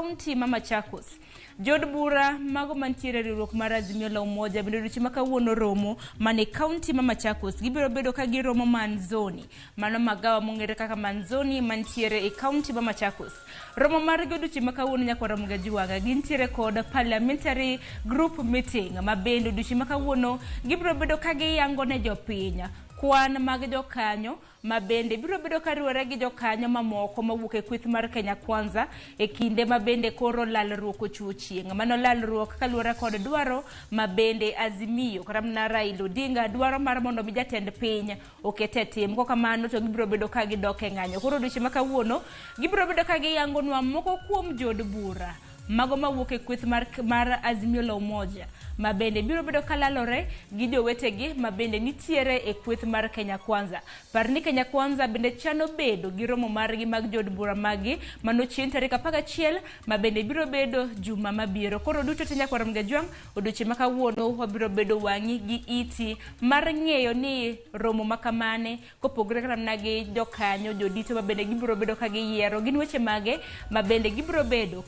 kaunti ma Machakos. Jood bura mago mantiere e riwruok mar Azimio la Umoja bende odiochieng' ma kawuono romo mane kaunti ma Machakos. Gibiro bedo ka giromo Manzoni, mano magawa mong'ere kaka Manzoni mantiere e kaunti ma Machakos. Romo margi odiochieng' ma kawuono nyakwar Ramogi Ajuaga gintiere kod parliamentary group meeting ma bende odiochieng' ma kawuono gibiro bedo ka giyango ne jopiny kwan mag jokanyo ma bende biro bedo ka riwore gi jokanyo mamoko mawuok e kweth mar Kenya Kwanza e kinde ma bende koro lalruok ochiwo chieng'. Mano lalruok kaluwore kod dwaro ma bende Azimio kata mana Raila Odinga dwaro mar mondo mi jatend piny oket e tim. Kokamano to gibiro bedo ka gidok e ng'anyo. Koro odiochieng' ma kawuono gibiro bedo ka giyangonwa moko kuom jood bura mago mawuok e kweth mar Azimio la Umoja ma bende biro bedo kalalore gi jowetegi ma bende nitiere e kweth mar Kenya Kwanza. Par ni Kenya Kwanza bende chano bedo gi romo margi mag jood bura maggi mano chieng' tarik 11 ma bende biro bedo juma mabiro. Koro duto te nyakwar Mgajwang' odiochieng' ma kawuono wabiro bedo wang'i gi iti mar ng'eyo ni romo ma kamane kopogore kata mana gi jokanyo jodito ma bende gibiro bedo ka giyiero gin weche mage ma bende gibiro bedo.